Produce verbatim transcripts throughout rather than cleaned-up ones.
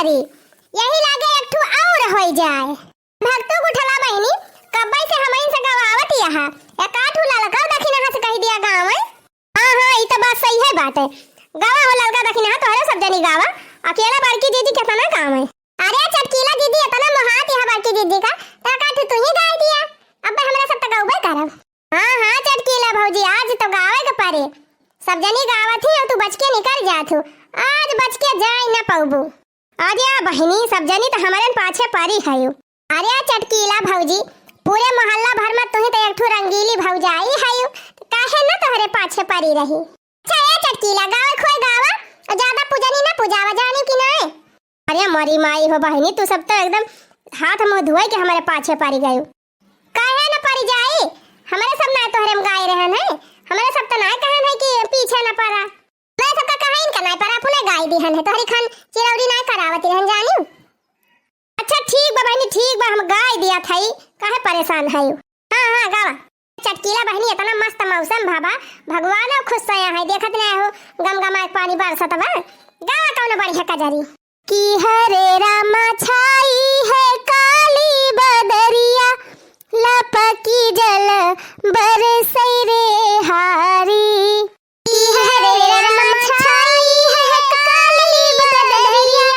अरे, यही लागे एक ठू और होइ जाए। भक्तू गुठला बहिनी, कब्बे से हमइन से गवावत यहा, एकाठू ललका दखिनहा से कहि दिया गावै। हाँ, हाँ, ई त बात सही है बाटे। गावा हो ललका दखिनहा, तोहरे सब जनी गावा। अकेला बड़की दीदी केतना काम है। अरे चटकीला दीदी, एतना मोहात यहा बड़की दीदी का, त एकाठू तू ही गाय दिया। अब्बे हमरा सब त गउबे करब। हाँ, हाँ, चटकीला भौजी, आज तो गावे के परे। सब जनी गावत ही, अउ तू बच के निकर जात हू। आज बच के जाए न पउबू। अरे बहिनी, सब जनी त हमरन पाछे परी हयू। अरे चटकीला भौजी, पूरे मोहल्ला भर में तुही त एक ठू रंगीली भौजाई हयू, त काहे न तोहरे पाछे परी रही। अच्छा ए चटकीला, गावे खोए गावा, अउ ज्यादा पूजनी न पूजावा, जानी कि नाय? अरे मोरी माई हो बहिनी, तू सब त एकदम हाथ मुँह धोए के हमरे पाछे परी गयू। काहे न परी जाई? हमरे सब नाय तोहरे में गाए रहन है, हमरे सब त नाय कहन है कि पीछे न परा। मैं सबका कहाइन का नाय परा, अपने गाय दिहन है, तोहरी खान चिरौरी नाय करावत रहन जानियो। अच्छा ठीक बा बहिनी, ठीक बा, हम गाय दिया थई, काहे परेशान है? हाँ, हाँ, गावा। चटकीला बहिनी, एतना मस्त मौसम भा बा, भगवान खुश सया है, देखत नाय हो, गम गमा के पानी बरसत बा। गावा कौनो बढ़िया कजरी। कि हरे रामा छाई है काली बदरिया, लपकी जल बरसै रे हारी। कि हरे रामा छाई है काली बदरिया,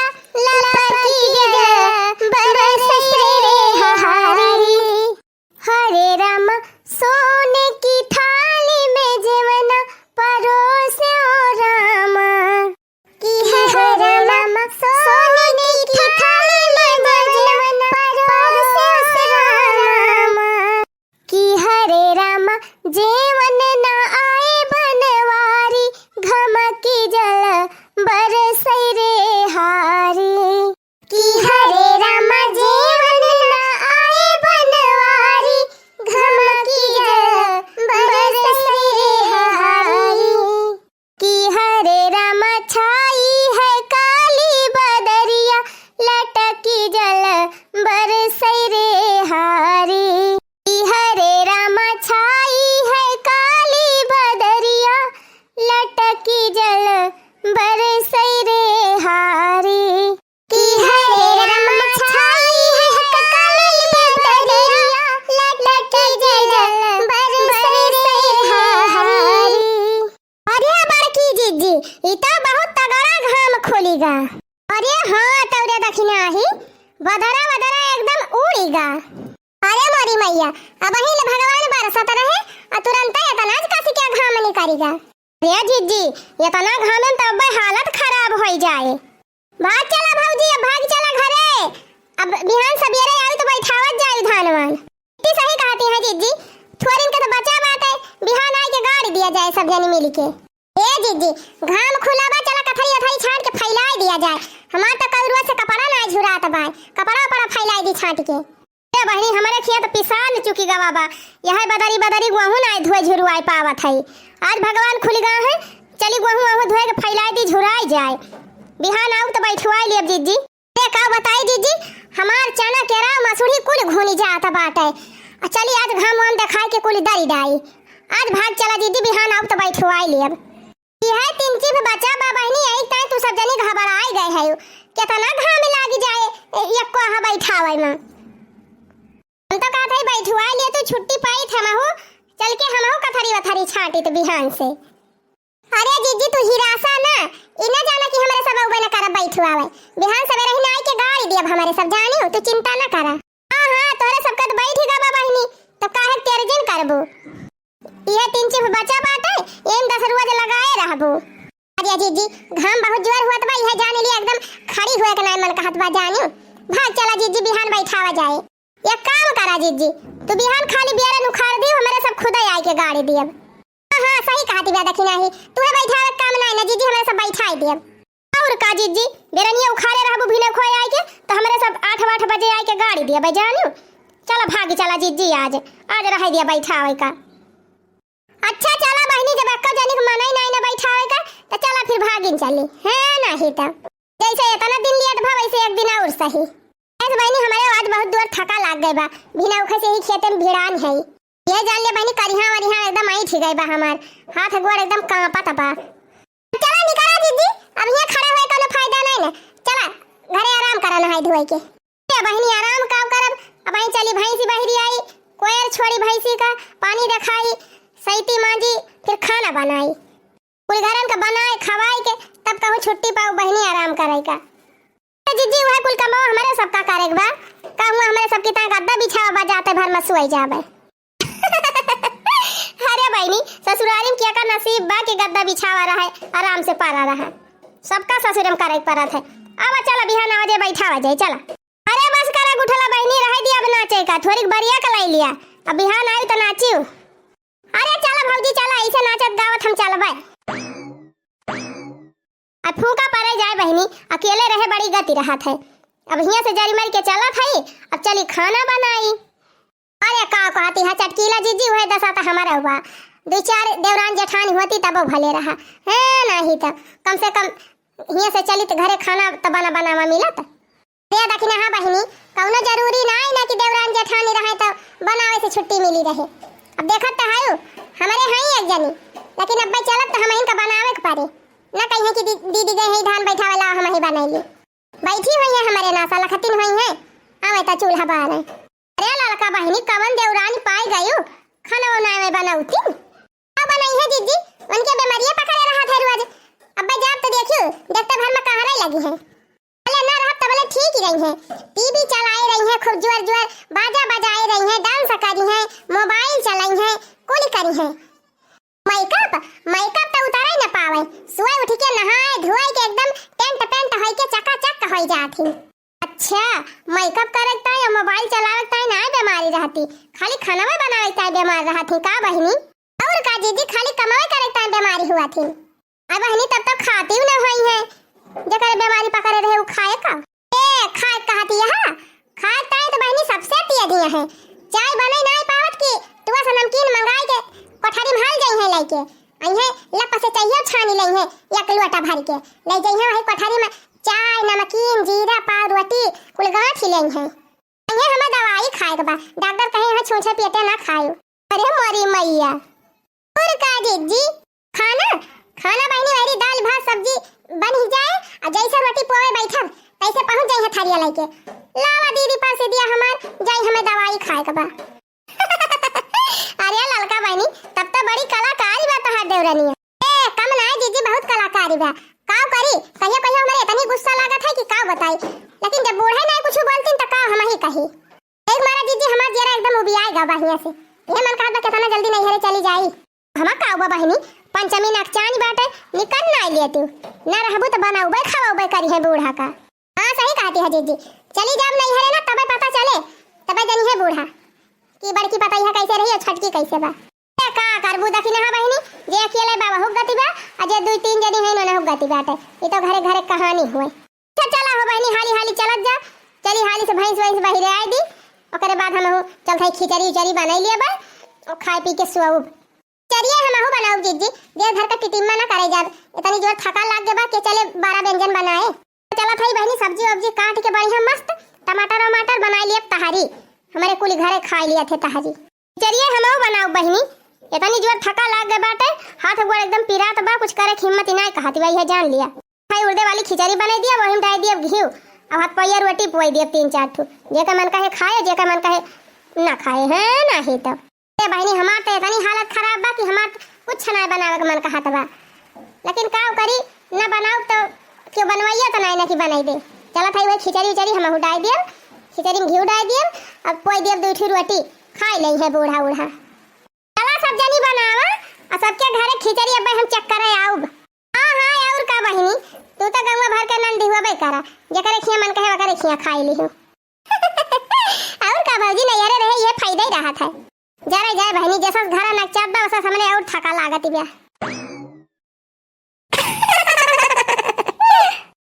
लपकी जल बरसै रे हारी। हरे रामा सोने की थाली में जेवना परोसे ओ रामा। कि हरे रामा सोने की थाली में जेवना परोसे ओ रामा। कि हरे रामा जेवन ना आए बनवारी, घमकी जल बरसै रे हारी। कि हरे रामा जेवन ना आए बनवारी, घमकी जल बरसै रे हारी। कि हरे रामा छाई है काली बदरिया, लटकी जल बरसै रे हारी। कि हरे रामा छाई है काली बदरिया, लटकी जल बरसै रे हारी। कि हरे रामा छाई है काली बदरिया, लटकी जल बरसै रे हारी। अरे बड़की जीजी, ई तो बहुत तगड़ा घाम खुली गा। अरे हाँ, तौरे दखिना ही, बदरा बदरा एकदम उड़ी गा। अरे मोरी मैया, अबहीं ले भगवान बरसत रहे, आ तुरंते एतना ज कस के घाम निकरी गा। अरे जीजी, एतना घाम में तो अब्बे हालत खराब होइ जाए। भाग चला भौजी, अब भाग चला घरे। अब बिहान सबेरे आई तो बैठावत जाई धान वान। इतनी सही कहती है जीजी, थोरिन के तो बचा बाटे, बिहान आई के गाड़ी दिया जाए सब जनी मिल के। ए जीजी, घाम खुला बा, चला कथरी अथरी छांट के फैलाई दिया जाए। हमार तो कल रोज से कपड़ा ना झुरात बा, कपड़ा उपड़ा फैलाई दी छांट के। ए बहिनी, हमरे खिया तो पिसान चुकी गवा बा, यह बदरी बदरी गोहूं ना धोए झुरवाए पावत है। आज भगवान खुली गा है, चली गोहूं वहूं धोए के फैलाई दी, झुराई जाए। बिहान आऊ तो बैठवाई लियब जीजी। अरे का बताई जीजी, हमार चना केरा मसूरी कुल घुनी जात बाटे। आ चली आज घाम वाम देखाई के कुल दरी डाई। आज भाग चला जीजी, बिहान आऊ तो बैठवाई लियब। इहे तीन चिप बचा बा बहिनी, यही ताई तू सब जनी घबराई गए है। केतना घाम लागी जाए, ए, यक्को आहा बैठावे में। हम तो कहत है बैठवाई लिए तू छुट्टी पाई थे हमहू, चल के हमहू कथरी वथरी छांटी तो बिहान से। अरे जीजी, तू हिरासा ना, ई ना जाना कि हमरे सब उबे न करब बैठवावे। बिहान सबेरे ही ना आई के गाड़ी दियब हमरे सब, जानियो, तू चिंता ना करा। हाँ, हाँ, तोहरे सब कत बैठ गबा बहिनी, तो काहे तेरे जिन करबू? इहे तीन चिप बचा बाटे, एम दस रुआ जे लगाए रहबू। अरे जीजी, घाम बहुत जोर हुआ बा, इहे जान लिया एकदम खड़ी हुए के नाय मन कहत बा, जानियो। भाग चला जीजी, बिहान बैठावा जाए। एक काम करा जीजी, तू बिहान खाली बेरन उखाड़ दियो, हमरे सब खुदे आए के गाड़ी दियब। हाँ, हाँ, सही कहती बा दखिना ही, तुहे बैठावे के काम नाय ना जीजी, हमरे सब बैठाई दियब। और का जीजी, बेरनिया उखाड़े रहबू भिने खोए आए के, तो हमरे सब आठ आठ बजे आए के गाड़ी दियब, जानियो। चला भागी चला जीजी, आज, आज रह दिया बैठावे का। अच्छा चला बहिनी, जब एक्को जनी के मनई नाई ना बैठावे का, तो चला फिर भागिन चली, है नाही तो। जैसे इतना दिन लेट भा, वैसे एक दिन और सही। ऐसे बहिनी, हमरे आज बहुत जोर थका लाग गए बा, बिना उखे से ही खेते में भिड़ान है। ये जान ले बहिनी, करिहा वरिहा एकदम ऐंठ गए बा हमार, हाथ गोड़ एकदम कांपत बा। चला निकला दीदी, अब यहाँ खड़ा हुए कोनो फायदा नहीं ना। चला घरे करा नहाई धोई के। ए बहिनी, आराम का करब? अबहीं चली भैंसी बहिरी आई, कोयर छोड़ी भैंसी का, पानी रखाई, सैती मांजी, फिर खाना बनाई। कुल घरन का बनाए, खवाए के, तब कहूँ छुट्टी पाऊ बहिनी आराम करे का। ए जिज्जी, वह कुल कमवा हमरे सबका करे के बा। कहूँ हमरे सबकी ता गद्दा बिछावा बा, जाते भर में सोई जाबे। अरे बहिनी, ससुरारी में केकर नसीब बा कि गद्दा बिछावा रहे, आराम से परा रहे। सबका ससुर में करे के परत है। अब चल, बिहान आवा जे बैठावा जाए, चला। अरे बस करा गुठला बहिनी, रहे दिया अब नाचे का, थोड़ी बरिया का लाई लिया। अब बिहान आई तो नाचियो। अरे चला भौजी चला, ऐसे नाचत गावत हम चलबे। अब फूका परे जाए बहिनी, अकेले रहे बड़ी गति रहत है। अब हियां से जरी मर के चलत है, अब चली खाना बनाई। अरे का कहती है चटकीला जिज्जी, वह दशा तो हमारा हुआ। दो चार देवरान जेठानी होती तब भले रहा, है नहीं तो कम से कम हियां से चली तो घरे खाना तो बना बनावा मिलत। दे दखिना, हाँ बहिनी, कौनो जरूरी ना है ना कि देवरान जेठानी रहे तो बनावे से छुट्टी मिली रहे। अब देखत तो है हमरे हैं एक जनी, लेकिन अब चलब तो हम इनका बनावे के पड़े। ना कहीं कि दी-, दीदी गई है धान बैठावेला, हम ही बनाई ली। बैठी हुई है हमारे नासा लखतिन हुई है, आवे ता चूल्हा बारे। अरे ललका बहिनी, कवन देवरानी पाई गयू, खाना उना में बनौती। का बनाई है जिज्जी, उनके बेमारिये पकड़े रहा था रोज। अब जाब तो देखियो, देखते भर में कहरे लगी है। अरे ना रहब तबले ठीक ही रही है, टीवी चलाए रही है, खूब जोर जोर बाजा बजाए रही है, डांस करी है, मोबाइल चलाई है, कुल करी है। मेकअप, मेकअप तो उतारे न पावे। सुबह उठ के नहाए धोए के एकदम टेंट पेंट होई के चकाचक होई जात ही। अच्छा, मेकअप करे के ताई और मोबाइल चलावे के ताई ना बेमारी रहती, खाली खाना में बनावे के ताई बेमार रहती का बहिनी? और का जीजी, खाली कमावे करे के ताई बेमारी हुआ थी? अब बहिनी तब तो खाती ना हुई है, जकर बेमारी पकड़े रहे उ खाए का? ए, खाए कहती है? खाए ताई तो बहिनी सबसे पिए दिए हैं। चाय बने ना पावत की, तुआ से नमकीन मंगाई के कोठरी में हल जाई है लेके। आई है लप से चाहिए छानी लई है, एक लोटा भर के ले जाई है वही कोठरी में। चाय, नमकीन, जीरा, पाव, रोटी, कुल गांठ ही लई है। आई है हमें दवाई खाए के बा, डॉक्टर कहे हैं छूछे पियते ना खायो। अरे मोरी मैया, और का जीजी? खाना, खाना बहिनी, वही दाल भात सब्जी बन ही जाए, और जैसे रोटी पोवे बैठब, तैसे पहुँच जाई है थरिया लेके। लावा दीदी, परस दिया हमार, जाई हमें दवाई खाए के बा। अरे ललका बहिनी, तब तो बड़ी कलाकारी बा तोहार देवरनिया। ए, कम ना है जीजी, बहुत कलाकारी बा। का करी, कहियो कहियो हमारे इतनी गुस्सा लागत है कि का बताई, लेकिन जब बूढ़े ना कुछ बोलतीन तो का हम ही कही। एक मारा जीजी, हमार जियरा एकदम उबियाए गा बहिया से। ये मन कहत बा केतना जल्दी नैहरे चली जाई। हमा का हुआ बहिनी, पंचमी नकचानी बाटे, निकल ना लेती। ना रहबू तो बनाउबे खवाउबे करी है बूढ़ा का। हाँ, सही कहती है जीजी, चली जाब नैहरे ना, तबे पता चले, तबे जनी है बूढ़ा कि बड़की पतैया कैसे रही और छटकी कैसे बा। ए, का करबू दखिनहा बहिनी, जे अकेले बा वहू गति बा, आ जे दुई तीन जनी है नोनहू गति बाटे। ये तो घरे घरे कहानी हुए। अच्छा चला हो बहिनी, हाली हाली चलत जा, चली हाली से भैंस वैंस बहिरे आए दी, ओकरे बाद हम चलत है खिचड़ी उचड़ी बनाई लिए बा, और खाए पी के सोउब। चलिए हमहू बनाउब जीजी, देर भर का टिटिम्मा ना करे जाब, इतनी जोर थका लाग गए बा के चले बारह व्यंजन बनाए। चलत है बहिनी सब्जी वब्जी काट के बढ़िया मस्त टमाटर वमाटर बनाई लिए तहारी, हमारे कुली घरे खाए लिए थे तहारी। चलिए हमहू बनाउब बहिनी, इतनी जोर थका लाग गए बाटे, हाथ गोड़ एकदम पिरात बा, कुछ करे के हिम्मत ही ना कहती बा, यह जान लिया। भाई उर्दे वाली खिचड़ी बनाई दिया, वही में डाल दिया घी, अब हाथ पैया रोटी पुआई दिया तीन चार ठो, जेका मन कहे खाए, जेका मन कहे ना खाए, है ना ही तो। ए बहिनी, हमार तो इतनी हालत खराब बा कि हमार तो कुछ ना बनावे के मन कहत बा, लेकिन का करी, ना बनाउब तो क्यों बनवाइए तो ना, ना कि बनाई दे। चलत है वही खिचड़ी उचड़ी हमहू डाल दिया, खिचड़ी में घी डाल दिया, अब पुआई दिया दो ठो रोटी खाई ले है बूढ़ा उढ़ा। चला सब जनी बनावा, आ सबके घरे खिचड़ी अब हम check करे आउब। हाँ, हाँ, और का बहिनी, तू तो गंगा भर के नंदी हुआ बे करा, जेकरे खिया मन कहे ओकरे खिया खाई ली हूँ। और का भौजी, नैहरे रहे ये फायदा ही रहा था। जा रे जाए बहिनी, जैसा घर नकचात बा, वैसा हमने और थका लागत बा।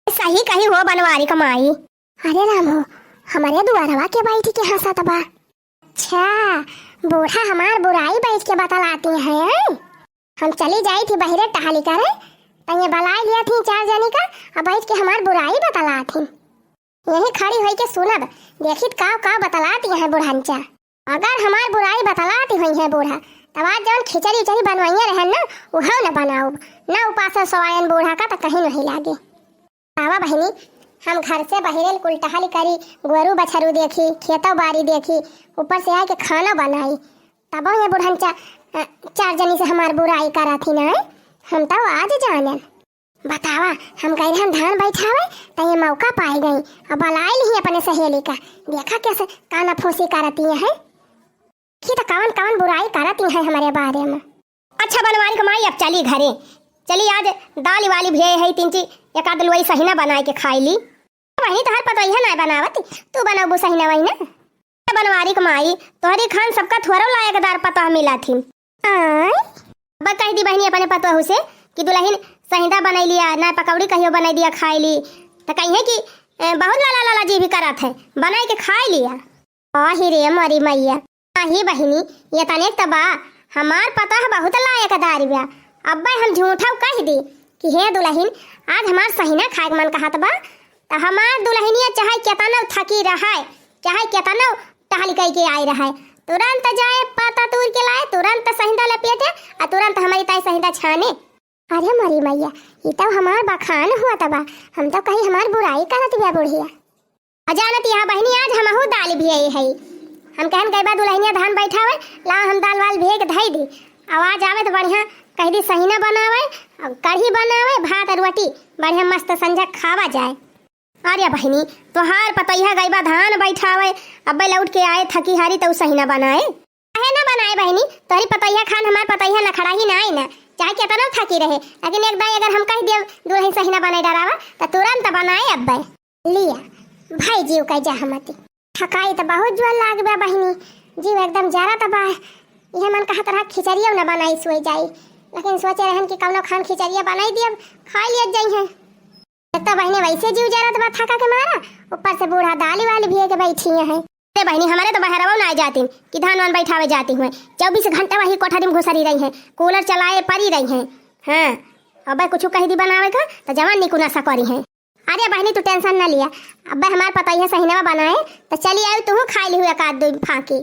सही कही हो बनवारी कमाई। अरे राम हो, हमारे दुआरवा के बैठ के हंसत बा। अच्छा, बूढ़ा हमार बुराई बैठ के बतलाती हैं। हम चली जाई थी बहिरे टहली करे, तो ये बलाई लिया थी चार जनी का, अब बैठ के हमार बुराई बतलाती। यही खड़ी होई के सुनब, देखित काव काव बतलाती हैं बुढ़नचा। अगर हमार बुराई बतलाती हुई है बूढ़ा, तब आज जौन खिचड़ी उचड़ी बनवाइए रहन ना, उहव न बनाउब, न उपास सोआयन बूढ़ा का तो कहीं नहीं लागे। आवा बहिनी, हम घर से बहिरेल कुल टहल करी, गोरू बछरू देखी, खेतौ बारी देखी, ऊपर से आए के खाना बनाई। तबो ये बुढ़न चा-, अ, चार जनी से हमार बुराई करत ही ना। हम तौ आज जानन। बतावा, हम गए रहन धान बैठावे, त ये मौका पाई गई। अब बलाई लिही अपने सहेली का। देखा कैसे काना फूसी करती है। की त कवन कवन बुराई करती है हमारे बारे में। अच्छा बनवारी क माई, अब चली घरे। चली आज दाल वाली भी है, तीन ची एक आध लोई सहिना बनाए के खाई ली। बहिनी तोहर पतोहिया नाय बनावत, तू बनौबू सहिना वही ना। बनवारी क माई, तोहरी खान सबका थोरो लायकदार पतोह मिला थी। आय? अब कह दी बहिनी अपने पतोहू से कि दुलहिन सहिंदा बनाई लिया, नाय पकौड़ी कहियो बनाई दिया खाई ली। त कहिए कि, ए, बहुत लाला लाला जी भी करत है, बनाई के खाई लिया। आही रे मोरी मैया। आही बहिनी, ये तने त बा, हमार पतोह बहुत लायकदार बा। अब्बे हम झूठौ कह दी कि हे दुलहिन, आज हमार सहिना खाए के मन कहत बा, त हमार दुलहिनिया चाहे केतनौ थकी रहै, चाहे केतनौ टहल कई के आई रहै, तुरंत जाए पाता तूर के लाए, तुरंत सहिंदा लपेटे, आ तुरंत हमारी ताई सहिंदा छाने। अरे मोरी मैया, ई तौ हमार बखान हुआ तबा, हम तौ कहीं हमार बुराई करत बिया बुढ़िया। अ जानत यह बहिनी, आज हमहू दाल भी आई है। हम कहन गए बा दुलहिनिया धान बैठावे, ला हम दाल वाल भी के धई दी। आवाज आवे त बढ़िया कह दी सहिना बनावे, अ कढ़ी बनावे, भात रोटी बढ़िया मस्त संझा खावा जाए। अरे बहिनी, तोहार पतैया गई बा धान बैठावे, अब्बे लौट के आए थकी हारी त उ सहिना बनाए। काहे ना बनाए बहिनी, तोहरी पतैया खान हमार पतैया नखड़ा ही ना आई ना, चाहे केतनो थकी रहे, लेकिन एक दाई अगर हम कह दिए दुलहिन सहिना बनाए डरावा, त तुरंत बनाए अब्बे। लिया, भाई जीव का जहमती। थकाई त बहुत जोर लाग बा बहिनी, जीव एकदम जरा त बा। यह मन कहत रहा खिचड़िया न बनाई सोई जाई, लेकिन सोचे रहन कि कौनो खान खिचड़िया बनाई दियब, खा लिया जाई है। एक तो बहिनी वैसे जीव जरत बा थका के मारा, ऊपर से बूढ़ा दाली वाली भी के बैठी है। अरे बहिनी, हमारे तो बहरवा ना जाती कि धान वान बैठावे जाती हुए, चौबीस घंटा वही कोठरी में घुसरी रही है, कूलर चलाए परी रही है। हाँ, अब कुछ कह दी बनावे का तो जवान निकुना सा करी है। अरे बहिनी, तू टेंशन ना लिया, अब हमार पतैया सहिनवा बनाए, तो चली आयु, तू खाई लिहु एक आध दो फाके।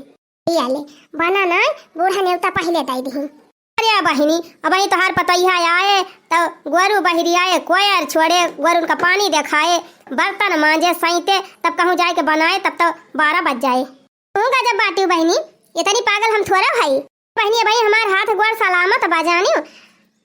लिया ले, बना ना, बूढ़ा नेवता पहले दे दी। अरे बहिनी, अब ही तोहार पतैया आए, तो गोरू बहरी आए, कोयर छोड़े, गोरू उनका पानी देखाए, बर्तन मांजे, सैते, तब कहूँ जाए के बनाए, तब तो बारह बज जाए। तू गजब बाटियो बहिनी, इतनी पागल हम थोड़ा भाई। बहिनी, भाई हमार हाथ गोड़ सलामत बा जानियो।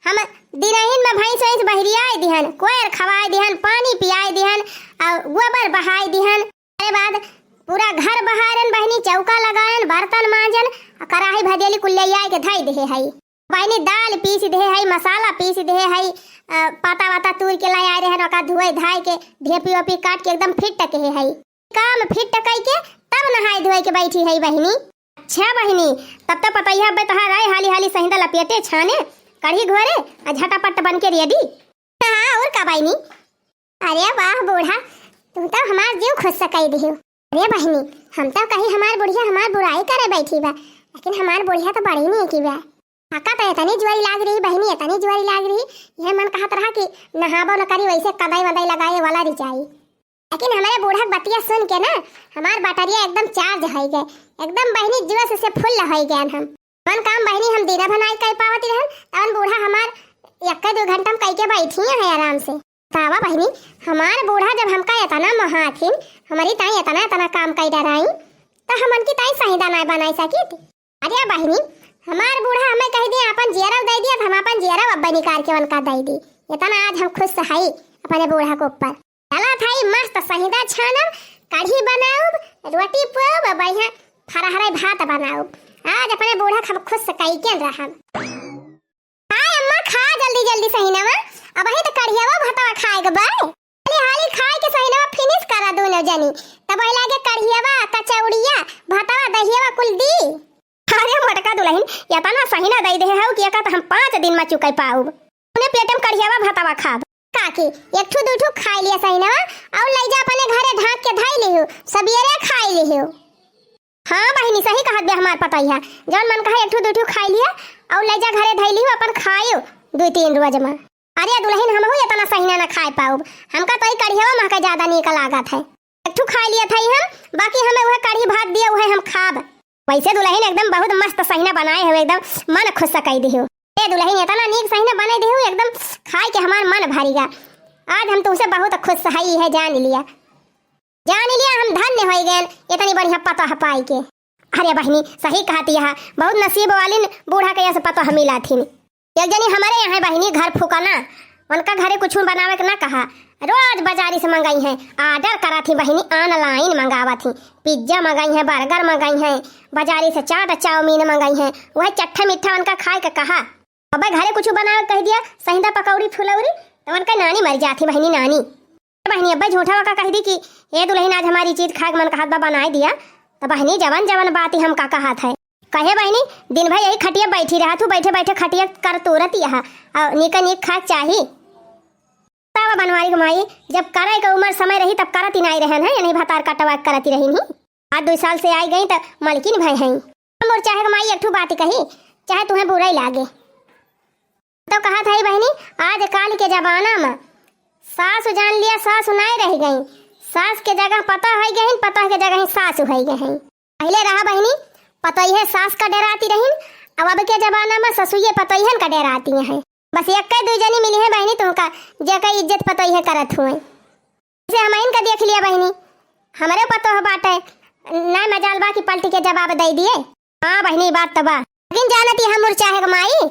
हम दिनहिन में भैंस वैंस बहरियाए दिहन, कोयर खवाए दिहन, पानी पियाए दिहन, और गोबर बहाए दिहन। अरे बाद पूरा घर बहारन बहिनी, चौका लगायन, बर्तन मांजन, आ कराही भदेली कुल ले आए के धई देहे हई। बहिनी दाल पीस देहे हई, मसाला पीस देहे हई, अ, पाता वाता तूर के लाए आए रहन, ओका धोए धाए के ढेपी ओपी काट के एकदम फिट टके हई। काम फिट कई के तब नहाए धोए के बैठी है बहिनी। अच्छा बहिनी, तब तो पतैया अब्बे तोहार आए हाली हाली सहिंदा लपेटे छाने, कढ़ी घोरे, आ झटापट बन के रेडी। हाँ, और का बहिनी? अरे वाह बूढ़ा, तू तो हमार जीव खुश सकई दिहु। अरे बहिनी, हम तो कही हमार बुढ़िया हमार बुराई करे बैठी बा, लेकिन हमार बुढ़िया तो बड़ी नीकी बा। काका तो इतनी जुआरी लाग रही बहिनी, इतनी जुआरी लाग रही, यह मन कहत रहा कि नहाबो न करी, वैसे कदाई वदाई लगाए वाला रिचाई। लेकिन हमारे बूढ़ा के बतिया सुन के ना, हमार बैटरिया एकदम चार्ज होई गए, एकदम बहिनी जोश से फुल होई गए हम। जवन काम बहिनी हम दिना भर नाई कर पावत रहन, तवन बूढ़ा हमार एक दो घंटा में कई के बैठी है आराम से। बतावा बहिनी, हमार बूढ़ा जब हमका इतना मोहाथिन, हमारी ताई इतना इतना काम कई डराई, तो हमन की ताई सहिदा नाई बनाई सकित। अरे बहिनी, हमार बूढ़ा हमें कह दिया अपन जियरव दे दिया, तो हम अपन जियरव अब्बे निकाल के उनका दे दी। इतना आज हम खुश हई अपने बूढ़ा के ऊपर। चला थाई मस्त सहिदा छानब, कढ़ी बनाउब, रोटी पोब, बढ़िया फरहरे भात बनाउब। आज अपने बूढ़ा के हम खुश कई के रहब। हाय अम्मा, खा जल्दी जल्दी सहिनवा, अबही तो कढ़ियावा भतवा खाए के बा। हाली हाली खाए के सहिनवा finish करा दोनों जनी, तब वही लागे कढ़ियावा, कचौड़िया, भतवा, दहियावा कुल दी। अरे मोटका दुलहिन, इतना सहिना दई देहे हउ कि एका त हम पाँच दिन में चुकई पाउब। अपने पेटे में कढ़ियावा भतवा खाब। काकी, एक ठू दू ठू खाई लिया सहिनवा, और लई जा अपने घरे ढाँक के धई लिहु, सबेरे खाई लिहु। हाँ बहिनी, सही कहत बे हमार पतैया, जौन मन कहे एक ठू दू ठू खाई लिया, और लई जा घरे धई लिहु, अपन खायु दू तीन रोज में। अरे दुलहिन, हमहू इतना सहिना न खाए पाउब, हमका तो ई कढ़ियावा महका ज्यादा नीक लागत है। एक ठू खाई लिया था हम, बाकी हमें वह कढ़ी भात दिया, वह हम खाब। वैसे दुलहिन एकदम बहुत मस्त सहिना बनाए हो, एकदम मन खुश कई दिहु। ए दुलहिन, इतना नीक सहिना बनाए दिहु, एकदम खाए के हमार मन भरी गा। आज हम तुमसे बहुत खुश हई है, जान लिया, जान लिया, हम धन्य होइ गए इतनी बढ़िया पतोह पाई के। अरे बहिनी, सही कहती है, बहुत नसीब वालिन बूढ़ा के यस पतोह मिला थी। एक जनी हमरे यहाँ बहिनी घर फुकना, उनका घरे कुछ बनावे के ना कहा, रोज बाजारी से मंगाई है, order करा थी बहिनी, online मंगावा थी, pizza मंगाई है, burger मंगाई है, बाजारी से चाट चाउमीन मंगाई है, वह चट्ठा मीठा उनका खाए के कहा। अबे घरे कुछ बनावे के कह दिया, सहिंदा पकौड़ी फुलौरी, तो उनका नानी मर जाती बहिनी, नानी। बहिनी अब्बे झूठा वका कह दी कि ए दुल्हन, आज हमारी चीज खाए के मन कहत बा, बनाए दिया। तो बहिनी जवन जवन बात ही हम का कहत है। कहे बहिनी, दिन भर यही खटिया बैठी रहत हूँ, बैठे बैठे खटिया कर तोरत यह, और निक निक खाए चाही। तब बनवारी के माई, जब करे के उम्र समय रही तब करत ही नाई रहन है, यानी भतार कटवा करत ही रही नहीं। आज दो साल से आई गई तो मलकिन भय हैं। मोर चाहे के माई एक ठू बात कही, चाहे तुम्हें बुराई लागे। तो कहत है बहिनी, आजकल के जमाना में सास जान लिया, सास नाय रह गई, सास के जगह पतोह होइ गए हैं, पतोह के जगह ही सास होइ गए हैं। पहले रहा बहिनी, पतोह सास का डराती रही, अब अब के जमाना में ससुए पतोहन का डराती हैं। बस एक दुई जनी मिली है बहिनी तुमका, जेकर इज्जत पतोह करत हुए। से हमइन का देख लिया बहिनी, हमरे पतोह बाटे, ना मजाल बा कि पलटी के जवाब दे दिए। हाँ बहिनी, बात तो बा, लेकिन जानती हम मोर चाहे के माई,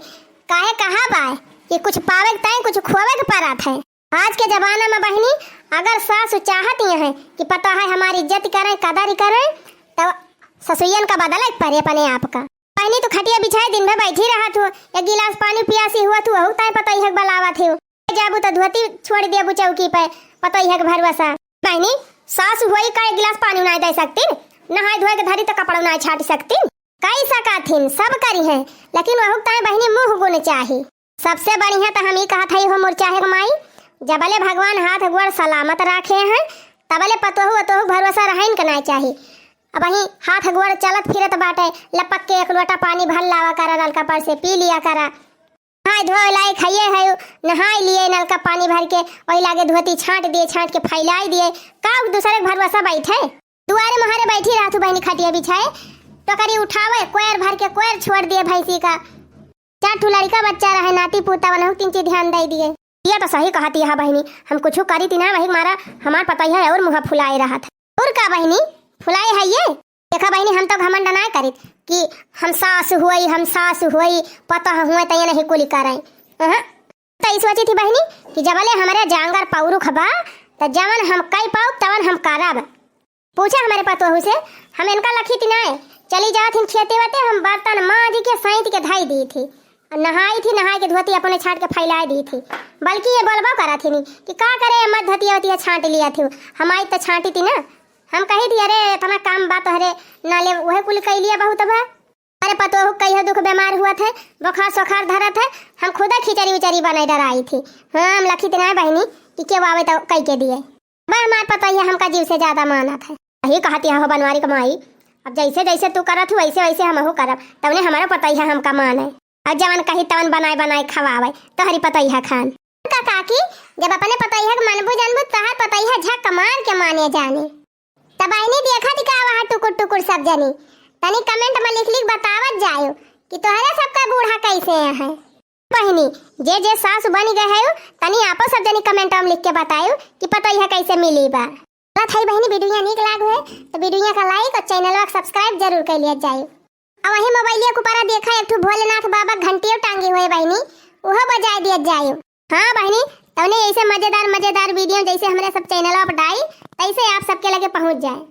काहे कहा बा कि कुछ पावे के ताई कुछ खोवे के परत है। आज के जमाना में बहिनी, अगर सास चाहती हैं कि पतोह हमारी इज्जत करें, कदर करें, तो ससुयन का बदले के परे अपने आप का। बहिनी तू खटिया बिछाए दिन भर बैठी रहत हो, एक गिलास पानी पियासी हुआ तू, अहू ताई पतोह के बलावत हो। जाबू तो धोती छोड़ देबू चौकी पे, पतोह के भरोसा। बहिनी, सास हुई का एक गिलास पानी उनाई दे सकतीन? नहाए धोए के धरी तो कपड़ा उनाई छाट सकतीन? कई सकथिन, सब करी हैं, लेकिन वहू ताई बहिनी मुँह गुण चाही। सबसे बढ़िया तो हम ई कहत हई हो मोर चाहे के माई, जबले भगवान हाथ गोड़ सलामत राखे हैं, तबले पतोहू वतोहू भरोसा रहन के नाई चाही। अब वहीं हाथ गोड़ चलत फिरत बाटे, लपक के एक लोटा पानी भर लावा करा, नलका पर से पी लिया करा। नहाए धोए लायक हइये है, नहाए लिए नलका पानी भर के, वही लागे धोती छाट दिए, छाट के फैलाई दिए, का दूसरे के भरोसा बैठे? दुआरे मोहरे बैठी रहतू बहिनी खटिया बिछाए, टोकरी उठावे, कोयर भर के कोयर छोड़ दिए भैंसी का। चार ठू लड़का बच्चा रहे, नाती पोता वाला, तीन चीज ध्यान दे दिए। ये तो सही कहती है बहिनी, हम कुछ करी थी ना, वही मारा हमार पतोहिया और मुँह फुलाए रहत है। और का बहिनी, फुलाए है ये? देखा बहिनी, हम तो घमंड ना करित कि हम सास हुई, हम सास हुई, पतोह हुए, तो ये नहीं कुली करे। अहं। तो ई सोची थी बहिनी कि जबले हमरे जांगर पौरुख बा, तो जवन हम कई पाउब, तवन हम करब। पूछा हमरे पतोहू से, हम इनका लखी थी नाय, चली जात हिन खेते वेते, हम बर्तन माँज के साइत के धई दी थी, नहाई थी, नहाई के धोती अपने छाट के फैलाई दी थी, बल्कि ये बोलबो करा थी नी कि का करे मत धोतिया वतिया छाट लिया थी, हम आई तो छाटी थी ना, हम कही थी अरे इतना काम बा तोहरे नाले, वह कुल कई लिया बहुत बा। अरे पतोहू कहियो दुख बीमार हुआ थे, बुखार सोखार धरत है, हम खुदा खिचड़ी उचड़ी बनाई डराई थी। हाँ, हम लखी थी नाय बहिनी कि केहू आवे तो कई के दिए। बा हमार पतोहिया हमका जीव से ज्यादा मानत है। यही कहती है हो बनवारी के माई, अब जैसे जैसे तू करत हूँ वैसे वैसे हमहू करब, तवने हमारो पतोहिया हमका माने। और जवन कही तवन बनाए बनाए खवावे तोहरी पतोहिया खान। का काकी, जब अपने पतोहिया के मनबू जानबू तोहर पतोहिया झक मार के माने जाने। तब बहिनी देखत का वहाँ टुकुर टुकुर सब जनी, तनी comment में लिख लिख बतावत जायो कि तोहरे सबका बूढ़ा कैसे हैं। बहिनी, जे जे सास बन गए है, तनी आपो सब जनी comment में लिख के बतायो कि पतोहिया कैसे मिली बा। चलत है बहिनी, video नीक लाग हुए तो video का like और channel का subscribe जरूर कर लिया जाए। अब वही मोबाइलिया के ऊपर देखा एक ठो भोलेनाथ बाबा घंटियो टांगी हुए बहिनी, उहो बजाए दिया जाए। हाँ बहिनी, तवने ऐसे मजेदार मजेदार video जैसे हमरे सब channel पर डाई, तैसे आप सबके लगे पहुँच जाए।